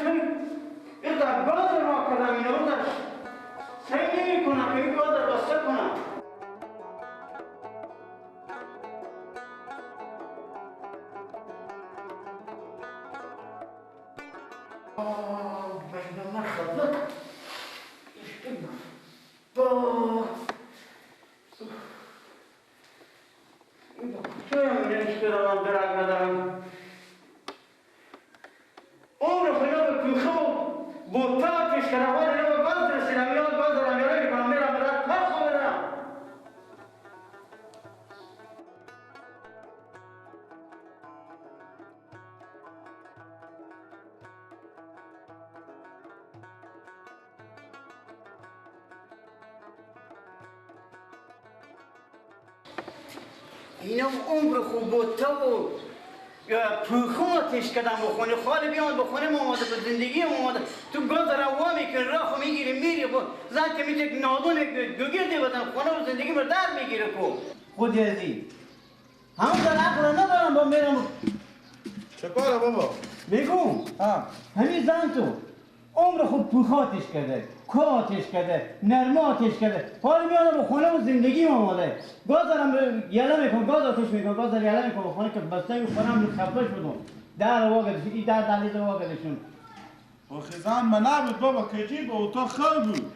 چون این در گاز ما کردم اینو در سعی نمی کنم که این گاز رو بسته کنم. آه بین من خفت با چرا میگه اشترام درک ندارم؟ عمر خدا به کوخه و بوتا پیش کردم، حال اینا به گاز رسیدم، اینا گاز دارم یاره میکنم، میرم برم پرخو برم. اینا عمر خوب بوتا و پوخو آتش کردم بخونه خاله بیان بخونه ما آماده به زندگی ما آماده تو گاز روا میکنی راه خو میگیری میری زن که میشه نادون دوگرده بدن خونه و زندگی رو در میگیره کو خودی ازی همون در عقل ندارم با میرم. چه کاره بابا؟ بگو همین زن تو عمر خوب پوخ آتش کرده، کو آتش کرده، نرمه آتش کرده، حالا میادم به خونه و زندگی آماده گاز دارم یله میکنم، گاز آتش میکنم، گاز دارم یله میکنم خونه که بسته خونه هم خفه شدم در واگدشون این در دهلیز واگدشون. آخه زن من نبود بابا کجی با اتاق خو بود.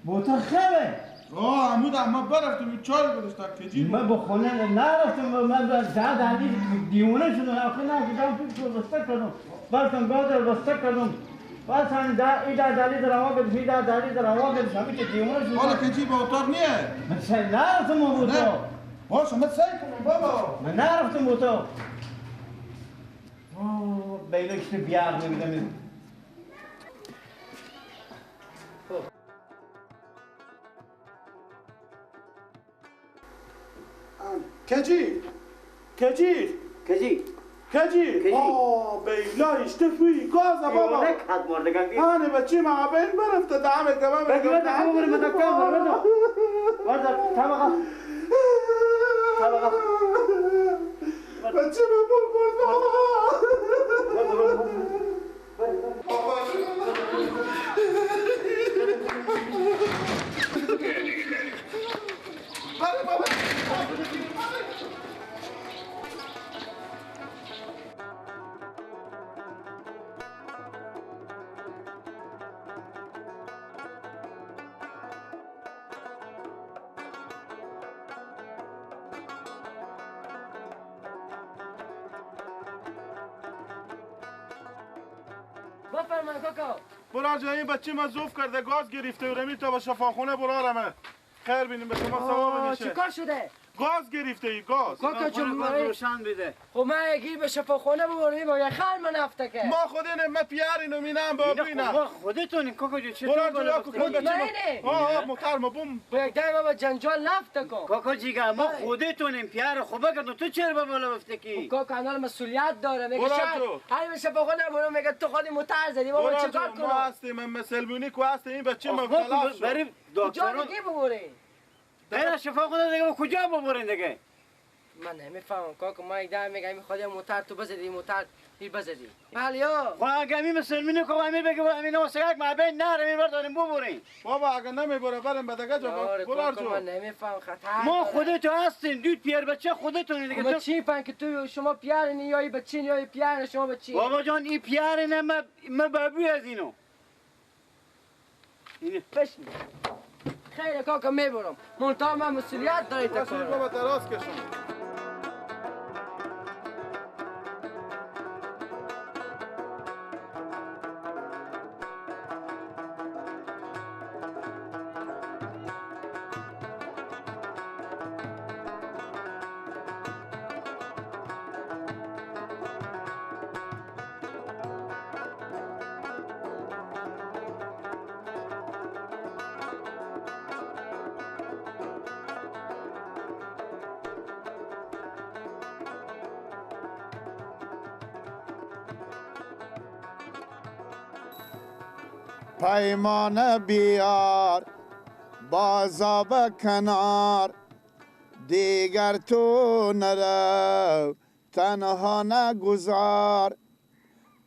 با اتاق خوه؟ آه عمود اما برفتم چای گذاشتم کجی بود. من با خونه نرفتم، من در دهلیز دیوانه شدم، آخه نه تو بسته کردم، برفتم گاز رو بسته کردم. بس همین در این در دلیل روا کردش، این در دلیل روا کردش، همین که دیوانه شد. حالا که چی با اتاق نیه؟ من نرفتم با اتاق. باشه من سعی کنم بابا. من نرفتم با اتاق. آه بیلا کشت بیار نمیدم. کجی؟ کجی؟ کجی؟ کجی؟ آه بیلا اشتفی گاز بابا. نکهد مردگان. آنه بچه ما بیل برفته دعمه کمه. بگی برده کمه برم بده کمه برده. برده طبقه. طبقه. بچه ما بول برده. بابا. بله بابا. بفرمایید کاکا. برار جان این بچه ما ضعف کرده گاز گرفته و رمی تا به شفاخونه برارمه. خیر بینیم به شما ثواب میشه. چیکار شده؟ گاز گرفته ای گاز. کاکا چون روشن بده. خب من یکی به شفاخونه ببرم با یه خر من افته که. ما خود اینه من پیار اینو مینم با بینم. ما خودتون کاکا جون چطور بالا آه محترم بوم. با یک دم با جنجال نفته کن. کاکا جیگر ما خودتونیم پیار خوبه که تو چرا به بالا بفته کی؟ کاکا انال مسئولیت داره میگه شاید هر به شفاخونه برم میگه تو خودی متر زدی بابا چیکار کنم؟ ما هستیم مسلمونی کو هستیم این بچه مبتلا شد. بریم دکتر دیگه غیر شفاخونه دیگه کجا ببرین دیگه؟ من نمیفهمم کاکا ما یک دم میگم خودی موتر تو بزدی موتر هی بزدی. بله یا خب اگه امین مسلمینی که امین بگه امین واسه یک معبین نره میبرداریم ببرین. بابا اگه نمیبره بریم به دیگه جا برار جو. من نمیفهم خطر. ما خودتو هستیم دو پیر بچه خودتون دیگه. ما چی فهم که تو شما پیرنی یا ای بچین یا ای پیر شما بچین. بابا جان این پیر نه ما بابی از اینو. اینو بشین. خیلی کاکا میبرم منتها من مسئولیت داری تا کنم. بابا دراز کشم. پیمان بیار بازا به کنار، دیگر تو نرو تنها نگذار.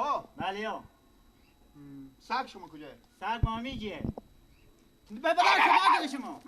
خب بله یا. سگ شما کجاست؟ سگ ما میگه. ببر شما شما.